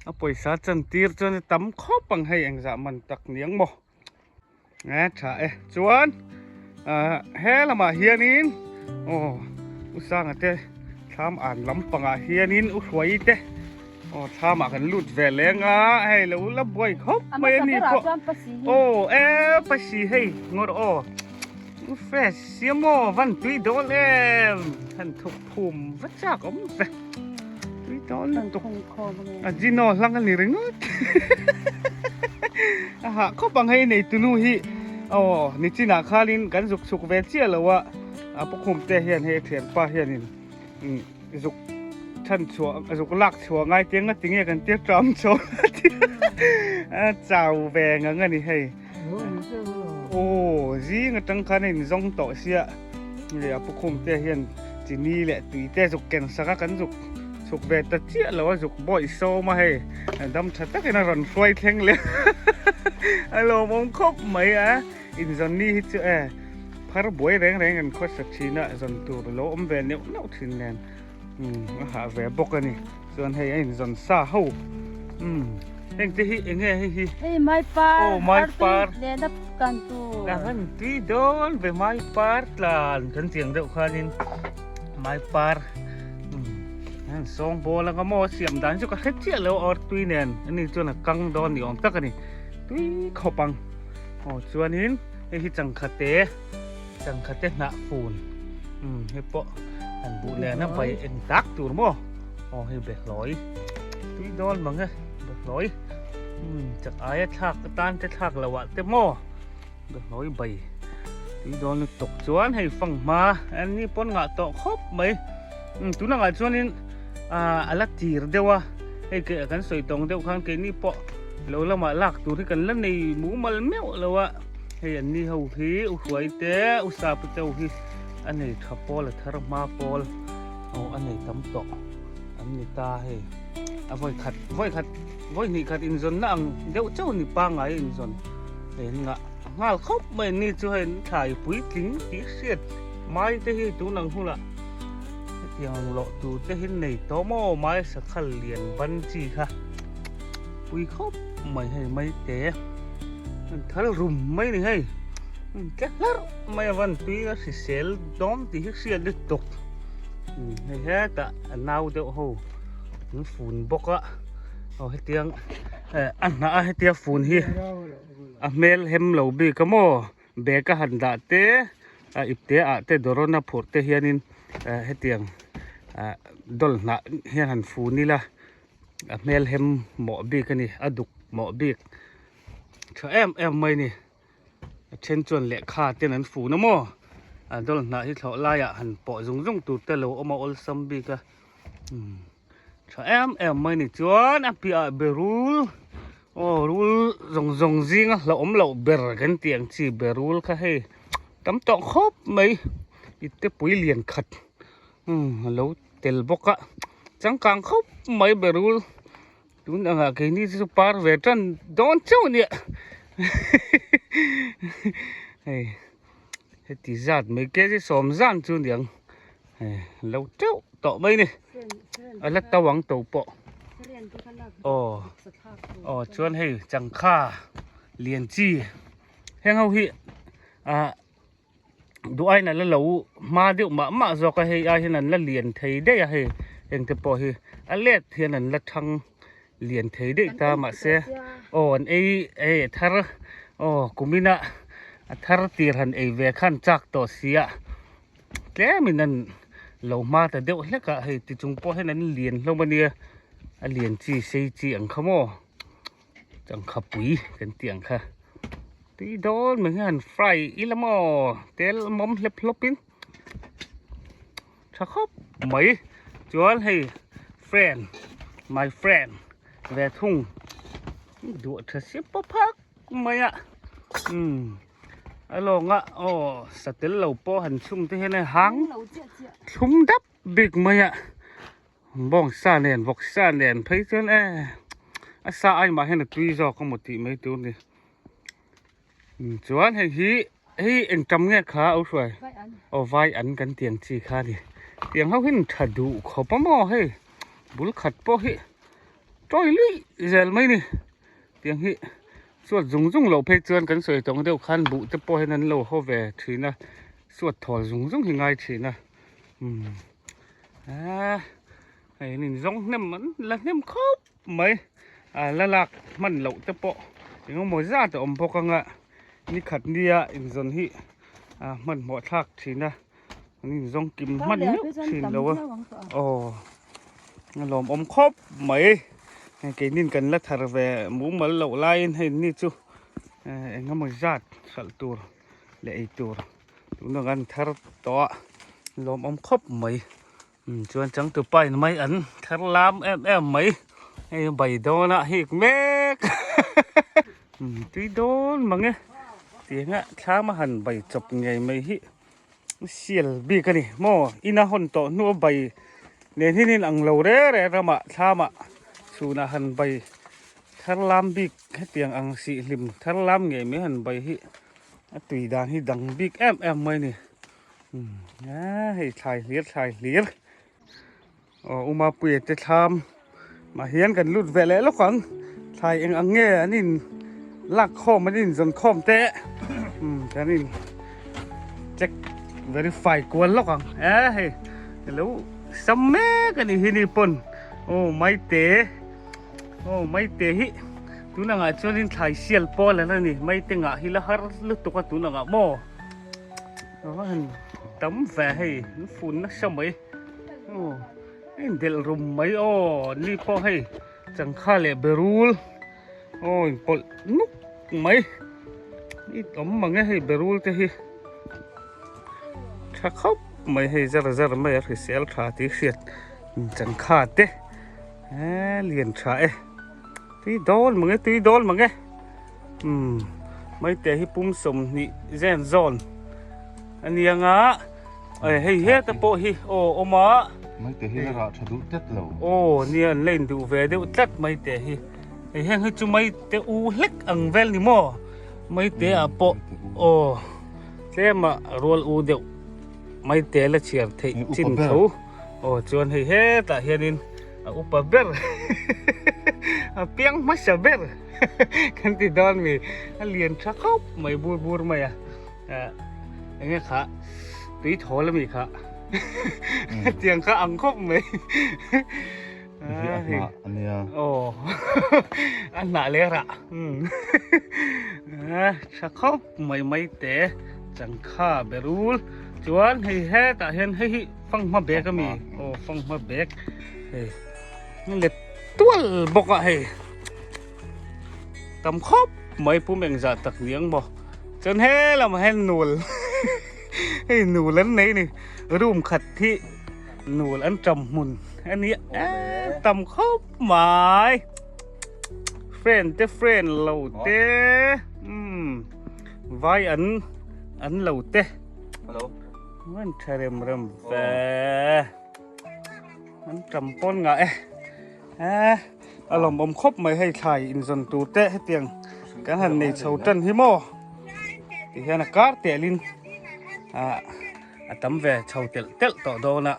a pawisa chantir chuan tam khawp ang hei engzah man tak niang maw. E tha e chuan he lamah hianin aw u sanga te thlam an lampangah hianin u hruai te aw thlamah kan lut ve leng a hei lo la buai khawp mai a ni pawh aw e pasi hei ngawr aw u fresh siam aw van tui dawn em han thuk phum va chak awm ve tui dawn lutuk a jino hlang a ni ringawt a hah khawp ang hei nei tunu hi aw nichinah khanin kan zuk chhuk ve chiah lo a a pukhum te hian hei a thianpa hianin zuk chhan chhuah zuk lak chhuah ngai te nga tinge kan tir ṭam chho a chau ve ngang a ni hei aw zing atang khan a inzawng tawh sia leh a pukhum te hian chini leh tui te zuk ken sak a kan zuk chhuk ve ta chiah lo a zuk bawih sawm a hei dam tha takin a rawn hruai thleng leh a lawmawm khawp mai a inzawn ni hi chu e phar buai reng reng an khawsa thin a zawn tur lo awm ve neuh neuh thin nen umm a hah ve bawk a ni chuan hei a inzawn sa ho umm heng te hi eng nge hei hi hei mai par aw mai par lehna kan tur ka han tui dawn ve mai par tlan kan chiang deuh khanin mai par umm sawng bawl anga maw siam dan chu ka hre chiah lo a tui nen ani chuan a kang dawn ni awm tak a ni tui khawp ang aw chuanin hei hi changkhate changkhate hnah fun umm hei pawh han buh nen a bai eng tak tur maw aw hei behlawi tui dawn mang e behlawi umm chak aia thlak atan te thlak loh ah te maw behlawi bai tui dawn lutuk chuan hei fanghma an ni pawn ngah tawh khawp mai umm tunah ngah chuanin ah a la tir deuh a hei ke kan sawi tawng deuh khan keini pawh lo lamah lak tur hi kan la nei mumal meuh lo a hei an ni ho hi u hruai te u sap te ho hi a nei tha pawl a thar hma pawl aw a nei tam tawh an ni ta hei a vawi khat vawi khat vawi hnih khat inzawn na ang deuh chauh ni pangngai a inzawn hei an ngah nghal khawp mai an ni chu hei an thlai puitling tih hriat mai te hi tun ang hunah hetiang ang lawh tur te hi nei tawh maw mai sakhal lian ban chi kha pui khawp mai hei mai te an thal rum mai ni hei an tle hlarh mai a van tui a hrisel dawn tih hi hriat lutuk hei hetah a nau deuh ho an fun bawk a aw hetiang a hnah a hetia fun hi a hmel hem lo bik a maw bag a han dah te a ipte ah te dawrawn a phurh te hianin hetiang dawl hnah hian han fun ila a hmel hem mawh bik a ni a duk mawh bik tha em em mai a ni a then chuan lehkha ten an fun a maw a dawl hnah hi thlawh laiah han pawh zung zung tur te lo awm a awlsam bik a umm tha em em mai a ni chuan a piahah berul aw rul zawng zawng zinga hlauhawm loh ber kan tih ang chi berul kha hei tam tawh khawp mai ipte pui lian khat umm a lo tel bawk a changkang khawp mai berul tun angah keini chu par ve tan dawn chauh a nia hei heti zat mai kg sawm zan chu aniang hei lo teuh tawh mai a ni a la to ang to pawh aw aw chuan hei changkha lian chi heng ho hi ah duh aiin a la lo hma deuh mah mah zawk a hei ai hian an la lian thei daih a hei heng te pawh hi a let hian an la thang lian thei daih ta mahse aw an ei hei a thar aw kumin a a thar tir han ei ve khan chak tawh sia tlemin an lo hma ta deuh hlek a hei ti chung pawh hian an lian hlawm a nia a lian chi sei chi ang kha maw. Changkha pui kan tih ang kha tui dawn mai hian fry ila maw tel mawm hlep hlawp in tha khawp mai chuan hei friend my friend ve thung duah tha si pawp phak mai a umm a lawng a aw satel lo pawh han chhung te hian hang thlum dap bik mai a. Bawngsa nen vawksa nen phei chuan e a sa ai mah hian a tui zawk a maw tih mai tur a ni. Chuan hei hi hei eng tam nge kha a hruai aw vai an kan tiang chi kha a ni tiang ho hian tha duh khawp a maw hei bul khat pawh hi tawi luih zel mai a ni tiang hi suat zung zung loh phei chuan kan sawi tawng deuh khan buh te pawh hian an lo haw ve thin a suat thawl zung zung hi ngai thin a umm aaa hei an inzawng hnem an la hnem khawp mai a la lak hman loh te pawh engemaw zat a awm bawk anga ni khat nia inzawn hi a hmanhmawh thlak thin a an inzawng kim hman meuh thin lo a aw a lawmawm khawp mai hei keinin kan la thar ve mumal loh laiin hei ni chu engemaw zat hralh tur leh ei tur tunah kan thar tawh a lawmawm khawp mai. Chuan changtupa in mai an thar lam em em mai hei bai dawn ah hik mek tui dawn mang e tianga thlam a han bai chawp ngei mai hi sial bik a ni maw ina hawn tawh hnu a bai nen hian in ang lo re re ramah thlamah chhunah han bai thar lam bik hetiang ang sih hlim thar lam ngei mai han bai hi a tui dan hi dang bik em em mai a ni. Hei thlai hlir thlai hlir aw u Mapuia te thlam mah hian kan lut ve leh lawk ang thlai eng ang nge an in lak khawm an in zawn khawm te kan in check verify kual lawk ang e hei alo sam mek a ni hi ni pawn aw maite aw maite hi tun angah chuanin thlai sial pawl an ani maite ngah hi la har lutuk a tun angah maw. A han tam ve hei an fun nasa mai aw a indelh rum mai aw ni pawh hei changkha leh berul aw inpawlh nuk mai i awm mang e hei berul te hi tha khawp mai hei zar zar mai a hrisel tha tih hriat changkha te eee lian tha e tui dawl mang e tui dawl mang e. Umm maite hi pum 20 zen zawn a nia nga hei heta pawh hi aw awm a maite hi la rah tha duh tlat lo aw nia an la induh ve deuh tlat maite hi hei heng hi chu maite u hlek ang vel ni maw maite ah pawh aw tlema rual u deuh maite la chhiar theih chin tho aw chuan hei hetah hianin a upa ber a piang hmasa ber. Kan ti dawn mi a lian tha khawp mai bur bur mai a enge kha tui thawl ami kha tiang kha ang khawp mai aw a hnah leh rah tha khawp mai mai te changkha berul chuan hei hetah hian hei hi fanghma bag ami aw fanghma bag hei let tual bawk a hei tam khawp mai pum engzah tak ni ang maw chuan he lamah hian nul hei nul an nei ni room khat hi nul an tam hmun a nia tam khawp mai friend te friend lo te umm vai an an lo te an tha rem rem ve. An tam pawn ngah e. Eh, a lawmawm khawp mai hei thlai inzawn tur te hetiang kan han nei chho tan hi maw. Ti hian a kar telin ah a tam ve chho telh telh tawh dawn a.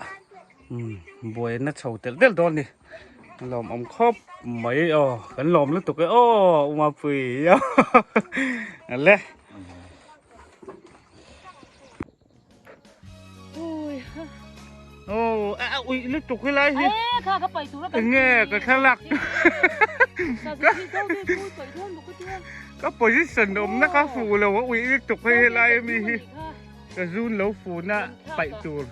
Um, buaina chho telh telh dawn ni. A lawmawm khawp mai aw, kan lawm lutuk e aw Umapui. Ale. Oh, a ui lutuk hi lai hi. Ê, kha ka pai tur a kan. Nge ka thlalak. Ka position awm na ka fu lo a ui lutuk hi helai ami hi. Ka zun lo fu na pai tur.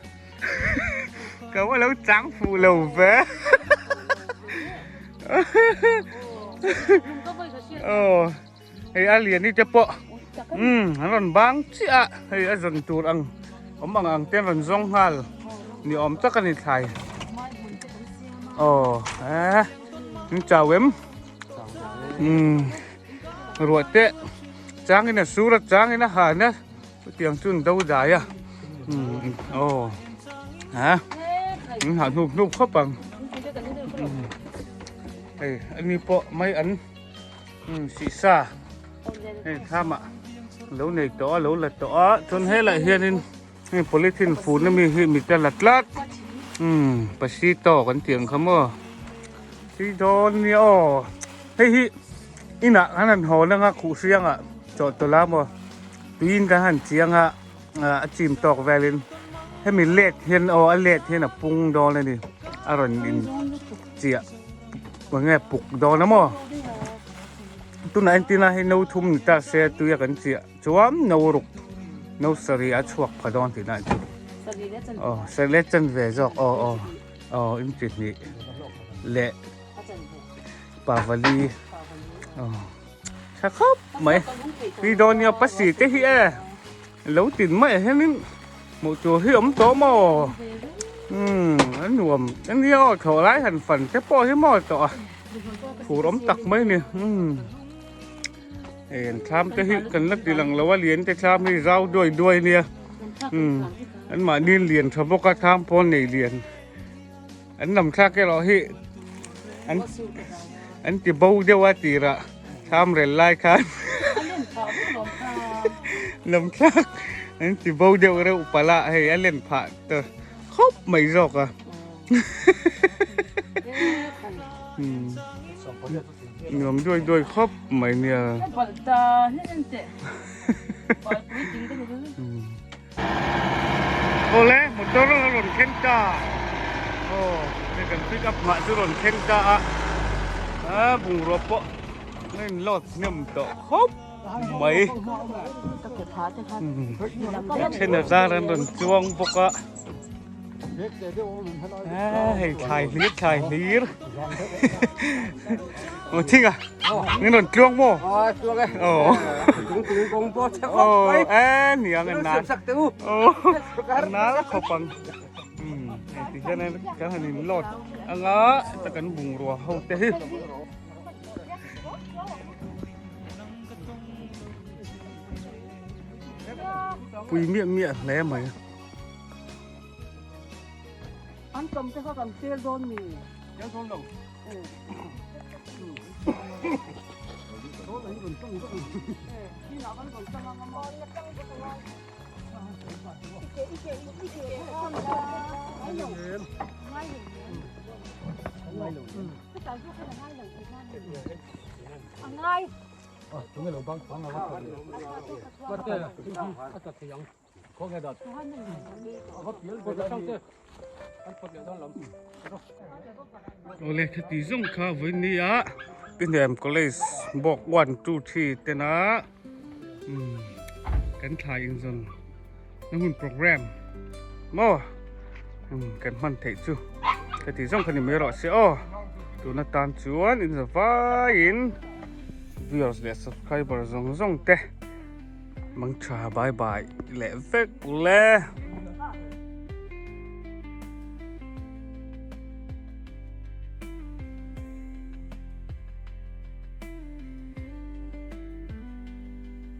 Ka wa lo chang fu lo ve. Oh, hei a lian hi te pawh. Umm an rawn bang chiah a hei a zawn tur ang awm ang ang te an rawn zawng nghal ni awm tak a ni thlai aw eh in chau em umm ruah te chang in a sur a chang in a han a chutiang chu an do dai a umm aw ha an hah hnup hnup khawp ang hei ani pawh mai an umm sihsa. Hei thlamah. Lo nei tawh a lo la tawh a chuan helaiah hianin heng polythene fun ami hi mit a la tlat umm pasi tawk an tih ang kha maw tui dawn nia aw hei hi inah kan han hawn anga khuh hriangah chawhtawlh a maw tuiin kan han chiang a a chim tawk velin hemi let hian aw a let hian a pung dawn a ni a rawn in chiah enge puk dawn a maw. Tunah entir a hei no thum ni ta se tuia kan chiah chuan no ruk no sarih a chhuak pha dawn tihna chu aw sarih leh chanve zawk aw aw aw inti hnih leh pavali aw tha khawp mai tui dawn nia pasi te hi e lo tin mai ah hianin hmuh tur hi awm tawh maw umm a nuam ania aw thlawh lai han fan te pawh hi maw tawh a. Phur awm tak mai a ni umm hei an thlam te hi kan la ti lang lo a lian te thlam hi zau duai duai a nia umm an mahni lian tha bawk a thlam pawn nei lian an lam thlak erawh hi an an ti bo deuh a tirah thlam rel lai khan lam thlak an ti bo deuh reuh palh a hei a len phah ta khawp mai zawk a. Nuam duai duai khawp mai nia. Awle motor a rawn thleng ta. Aw hei kan pick up nghah chu rawn thleng ta a. A bungrua pawh a in load hnem tawh khawp mai. A then a zar an rawn chuang bawk a. Hei thlai hlir thlai hlir Ồ thing à Nên còn chuông mô Ồ Ồ ê nè ngân nà Ồ ná là khổ bằng Thì cho nên cái hình lọt Anh á Ta cần bùng rùa hâu tê Pui miah miah hle mai. An tam te kha kan sel dawn mi? Sel dawn lo. Awle khati zawng kha vawi nia Pinem College bawk 1 2 3 tena kan thlai inzawn na hun program maw kan hman theih chu khati zawng kha ni mai rawh se aw tuna tan chuan inzavaiin viewers leh subscriber zawng zawng te. Mangtha bye bye leh vek ule.